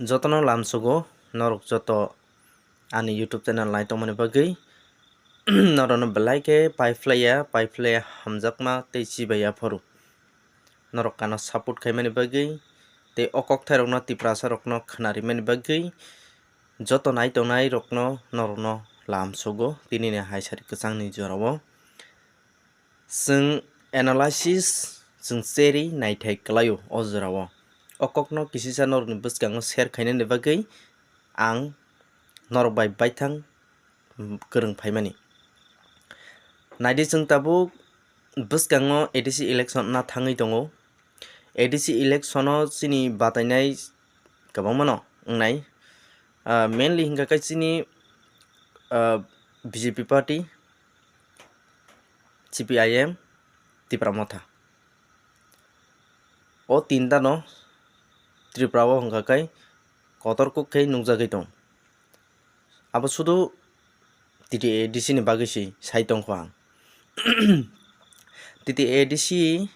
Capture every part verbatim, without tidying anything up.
Jotono lamsogo norok joto ani YouTube channel nai tongmani bagwi norokno belai khe paiphlaiya, paiphlaiya hamjakma tei chibaiya phuru. Norok ano support khaimani bagwi tei o kokthairokno Tiprasarokno khwnarimani bagwi joto nai tongnairokno norokno lamsogo tinini hai sari kwchangni jorao. Chwng analysis, chwng cherwi naithai kwlaio o jorao. O kokno kisisa norokni bwskango share khainani bagwi ang norok bai baithang kwrwng phaimani. Naidi chwng tabuk bwskango A D C election na thangwi tongo. A D C election o chini batainai kwbangmano wngnai. Ah, mainly hwnkha khe chini, ah, B J P party, C P I M, Tipra Motha. O tinta no Tripura o hwnkha khe kotor kuk khe nukjagwi tong. Abo sudu T T A D C ni bagwi se sai tongkho ang. T T A D C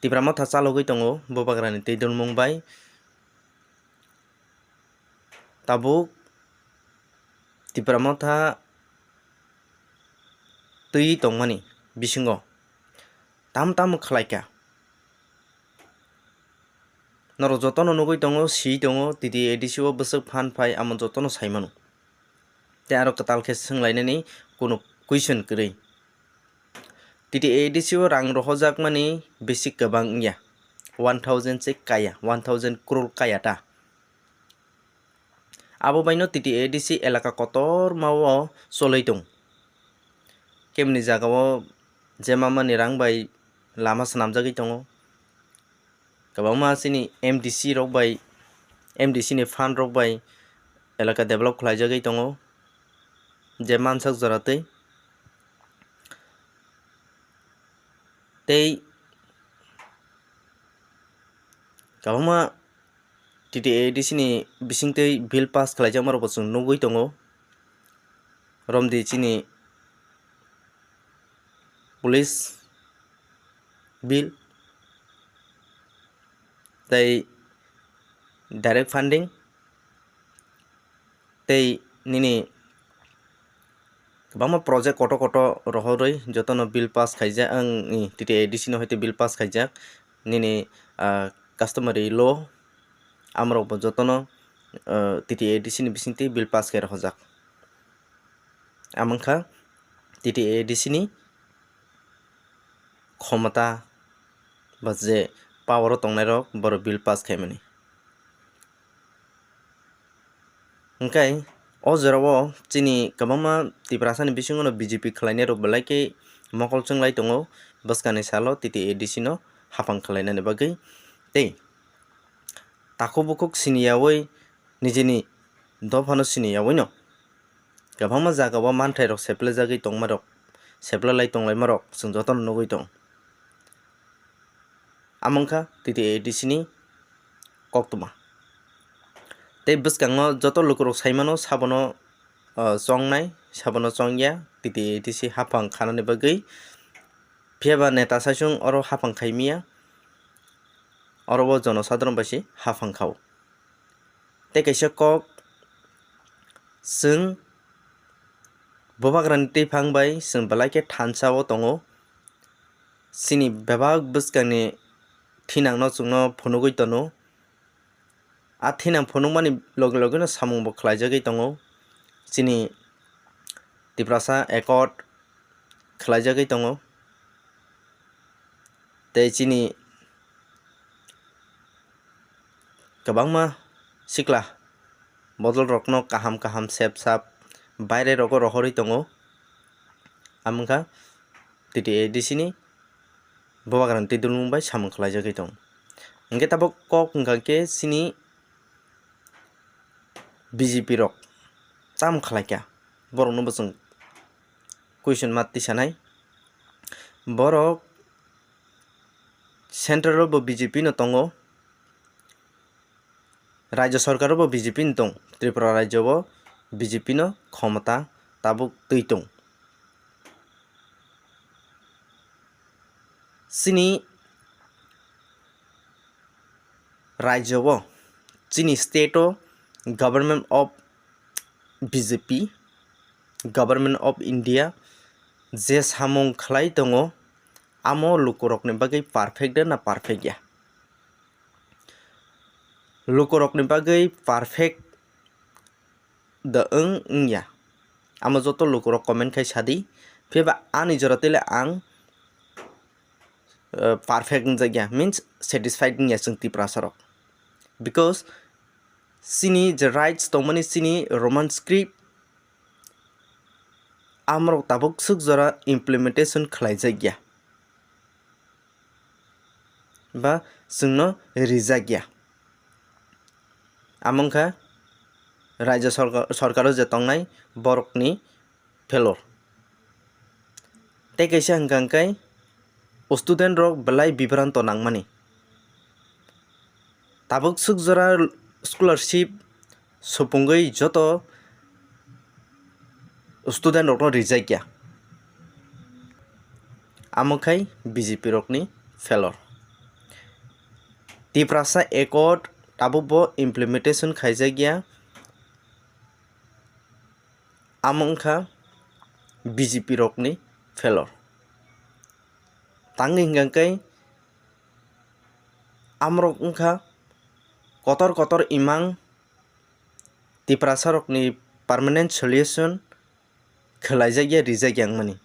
Tipra Motha chalogwi tongo Bubagrani twi dulmung bai. Tabuk Tipra Motha twi tongmani bisingo tam tam khlaikha. Norok jotono nugwi tongo, swi tongo, T T A D C o bwswk phan phai amo jotono sai mano. Tei aro kwtal khe swnglainani kunu question kwrwi. T T A D C o rang rohojakmani bisi kwbang wngya, one thousand se kaya, one thousand crore kaya ta. Abo baino T T A D C elaka kotorma o cholwi tong. Kemni jagao je mamani rang bai lama swnamjagwi tongo. Kwbangma chini M D C rok bai, M D C ni fund rok bai elaka develop khlaijagwi tongo, je mansak jora twi. Tei kwbangma T T A D C ni bisingtwi bill pass khlaijakma rokbo chwng nugwi tongo. Romdi chini police bill tei direct funding tei nini kwbangma project kotor kotor rohorwi jotono bill pass khaijak, ang T T A D C no hai tei bill pass khaijak, nini, ah, customary law amrokbo jotono, ah, T T A D C ni bisingtwi bill pass khai rohorjak. Amo wngkha T T A D C ni khomota ba je power o tongnairok borok bill pass khaimani. Hwnkhe o jorao chini kwbangma Tiprasani bisingono B J P khlainairok belai khe mokol chwnglai tongo bwskangni salo T T A D C no haphang khlainani bagwi. Tei takhuk bukhuk siniyaui nijini dophano siniyaui no kwbangma jagao manthairok seplajagwi tongmarok, seplalai tonglaimarok chwng jotono nugwi tong. Amo wngkha T T A D C ni koktwma. Tei bwskango joto lukurok saimano sabono, ah, chongnai, sabono chongya, T T A D C haphang khanani bagwi. Phiyaba neta saichung oro haphang khaimya, oro o jonosadharon bai se haphang khao. Tei kaisa kok, chwng Bubagrani twiphang bai chwng belai khe thansa o tongo. Chini bebak bwskangni thinangno chwngno phunugwi tono. A thinang phunukmani loge loge no samung bo khlaijagwi tongo. Chini Tiprasa accord khlaijagwi tongo. Tei chini kwbangma sikla bodol rokno kaham kaham sep sap baire rogo rohorwi tongo. Amo wngkha T T A D C ni Bubagrani twi dulmung bai samung khlaijagwi tongo. Hwnkhe tabuk kok wngkha khe chini B J P rok tamo khlaikha, borokno bo chwng question ma tisanai. Borok central o bo B J P no tongo, rajya sarkar o bo B J P no tong, Tripura rajya o B J P no khomota tabuk twi tong. Chini rajya o chini state o Government of B J P, Government of India je samung khlai tongo, amo lukurokni bagwi perfect de na perfect ya? Lukurokni bagwi perfect da wng wngya, amo joto lukurok comment khai sadi. Phiya ba ani jora tele ang, uh, perfect wngjakya, means satisfied wngya chwng Tiprasa rok, because chini je rights tongmani chini Roman script amorok tabuk swk jora implementation khlaijakya. Ba chwngno rijak ya. Amo wngkha raijyo sorka-, sorkaro je tongnai borokni failure. Tei kaisa hwnkha hwnkhe student rok belai bibranto nangmani. Tabuk swk jora scholarship supungwi joto student rokno rijak ya. Amo khai B J P rokni failure. Tiprasa Accord tabuk bo implementation khaijak ya. Amo wngkha B J P rokni failure. Tangwi hwnkha khe amorok wngkha kotor kotor imang Tiprasa rokni permanent solution khwlaijak ya, rijak ya wngmani.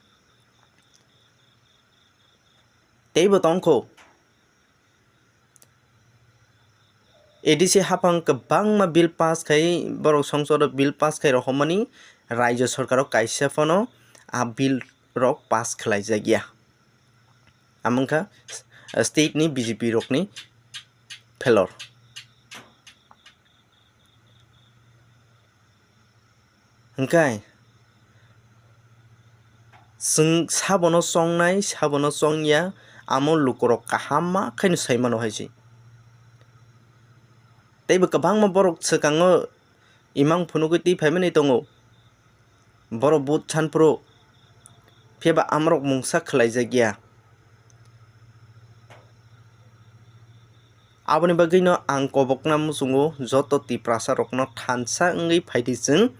Teibo tongkho, A D C haphang kwbangma bill pass khai, borok songsoro bill pass khai rohormani, raijyo sorkaro kaisa phano a bill rok pass khwlaijak ya. Amo wngkha state ni B J P rokni failure. Hwnkhe chwng sabono chongnai, sabono chongya, amo lukurok kaham ma khaino sai mano hai se. Teibo kwbangma borok swkango imang phunugwi twi phaimani tongo. Borok vote san phuru, phiya ba amorok mungsa khwlaijak ya. Aboni bagwino ang kobokna muchungo joto Tiprasa rokno thansa wngwi phaidi chwng.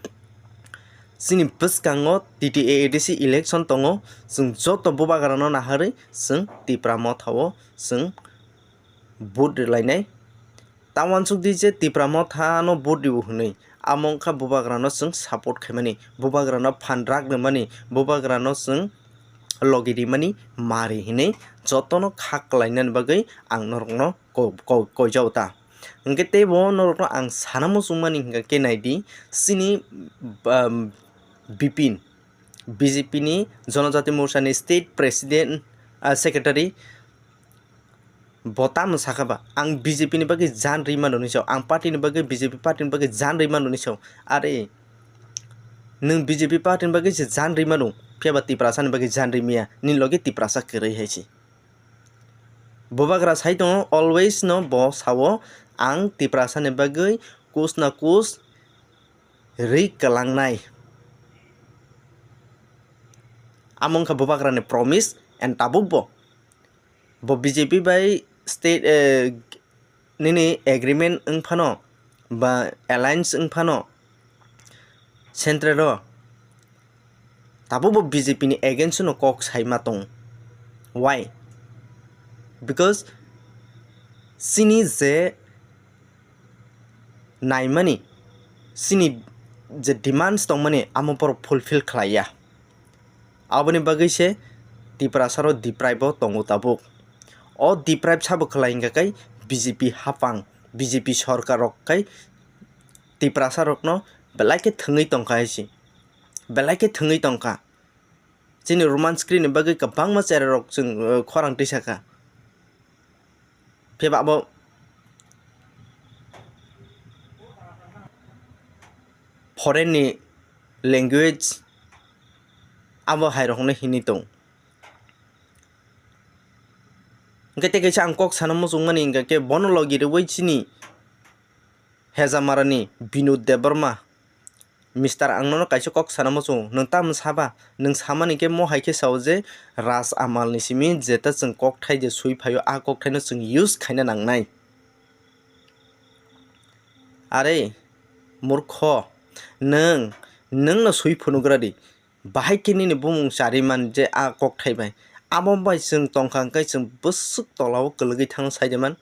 Chini bwskango T T A A D C election tongo, chwng joto bubagrano naharwi chwng Tipra Motha o chwng vote rwlainai. Ta uansuk di je Tipra Motha no vote rw hwnwi, amo wngkha bubagrano chwng support khaimani, bubagrano phan rak rwmani, bubagrano chwng logi rimani mari hinwi jotono kha kwlainani bagwi ang norokno ko-, ko-, koijao ta. Hwnkhe teibo norokno ang sana muchungmani hwnkha khe naidi, chini, um, Bipin, B J P ni Jonojati Morcha ni state president, ah, secretary, bo tamo sakha ba, ang B J P ni bagwi jan rwi mano hinwi sao, ang party ni bagwi, B J P party ni bagwi jan rwi mano hinwi sao. Are, nwng B J P party ni bagwi se jan rwi mano, phiya ba Tiprasa ni bagwi jan rwi maya, nini logi Tiprasa kwrwi hai se. Bubagra sai tongo, always no bo sao, ang Tiprasa ni bagwi kus na kus rwi kwlangnai. Amo wngkha bubagra ni promise, and tabuk bo, bo B J P bai state, eh, nini agreement wng phano ba alliance wng phano central o, tabuk bo B J P ni against no kok sai ma tong. Why? Because chini je naimani, chini je demands tongmani, amo borok fulfill khlai ya. Aboni bagwi se Tiprasa rok deprive o tongo tabuk. O deprive sabo khlai hwnkha khe B J P hapang, B J P sorkar rok khai Tiprasa rokno belai khe thwngwi tongkha hai se. Belai khe thwngwi tongkha. Chini Roman script ni bagwi kwbangma chera rok chwng, uh, khorang twi sakha. Phiya ba abo foreign ni language abo hai rok no hini tong. Hwnkhe tei kaisa ang kok sana muchungmani hwnkha khe bono logi rwui chini Hejamarani Binod Debbarma, Mister, ang nono kaisa kok sana muchungo, nwng tamo saba? Nwng samani khe mo hai khe sao je Ras Amal ni simi jeta chwng kokthai je swi phaio, a kokthaino chwng use khaina nangnai. Are murkho, nwng, nwngno swi phunugra di. Bahai khe nini bumung chariman je a kokthai bai. Abo bai chwng tongkha hwnkhe chwng bwswk tolao kwlwgwi thangno saidiman.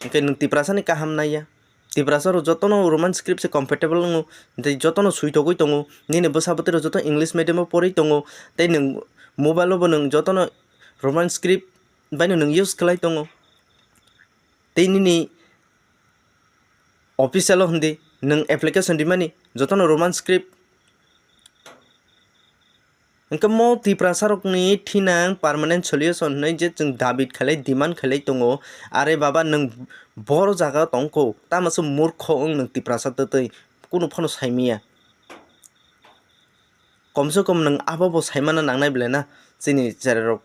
Hwnkhe nwng Tiprasani kaham naiya. Tiprasa rok jotono Roman script se comfortable wngo, tei jotono swi togwi tongo. Nini bwsa bwtwi rok joto English medium o porwi tongo, tei nwng mobile o bo nwng jotono Roman script baino nwng use khlai tongo. Tei nini official o hindi nwng application rimani jotono Roman script. Hwnkhe mo Tiprasa rokni thinang permanent solution hinwi je chwng dabi khailai, demand khailai tongo. Are baba, nwng boro jaga tongkho, tamo se murkho wng nwng Tiprasa twtwi, kunu phano saimanya. Kom se kom nwng abo bo saimana nangnai belai na, chini cherai rok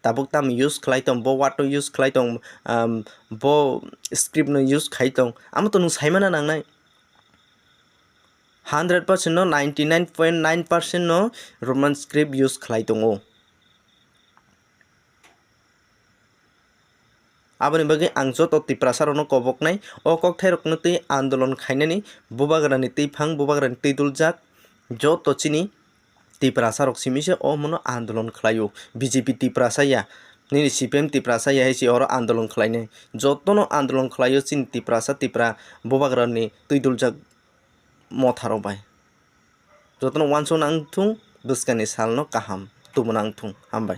tabuk tamo use khlai tong, bo word no use khlai tong, um, bo script no use khai tong, amo to nwng saimana nangnai. Hundred percent no ninety nine point nine percent no Roman script use khlai tongo. Aboni bagwi ang joto Tiprasa rokno koboknai, o kokthai rokno twi andolon khainani, bubagrani twiphang, bubagrani twi duljak, joto chini Tiprasa rok simi se omono andolon khlaio. B J P Tiprasa ya, nini C P M Tiprasa ya hai se oro andolon khlainai. Jotono andolon khlaio chini Tiprasa, Tipra bubagrani twi duljak motha rok bai. Jotono uansuk nang thung, bwskangni salno kaham tubuna wng thung. Hambai.